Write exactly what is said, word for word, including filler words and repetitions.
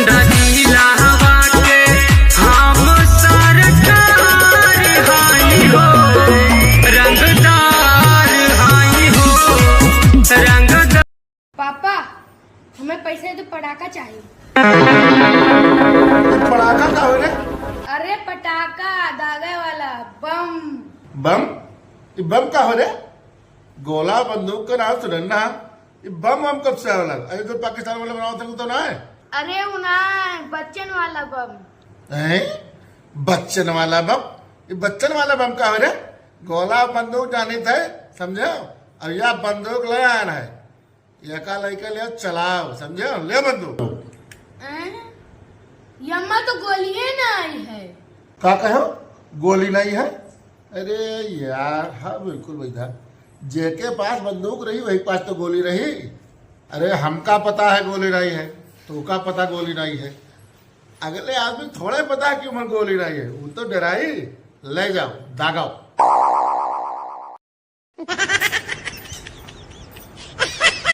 रंगीला हवा के हम सरकार हाई हो, रंगदार हाई हो, रंगदार। पापा, हमें पैसे दो, पटाखा चाहिए। पटाखा का हो रे? अरे पटाखा, दागे वाला बम। बम? ये बम का हो रे? गोला बंदूक का नाम सुनन ना, ये बम हम कब से आवे लग? अरे, जो पाकिस्तान वाले बनावत हैं, वो तो ना है? अरे, वो ना है, बच्चन वाला बम। हैं? बच्चन वाला बम? ये बच्चन वाला बम का हो रे? गोला बंदूक जानित है, समझे? अब या बंदूक ले आना है, एका लइका ले चलाओ, समझे? ले बंदूक। हैं? यम्मा तो गोलिये नाई है। का कहो? गोली नाई है? अरे यार, हाँ, बिल्कुल वही था। जेके पास बंदूक रही, वही पास तो गोली रही। अरे, हमका पता है गोली नाई है, तो का पता गोली नाई है? अगले आदमी थोड़े पता है कि उमर गोली नाई है, वो तो डराई। ले जाओ, दागाओ।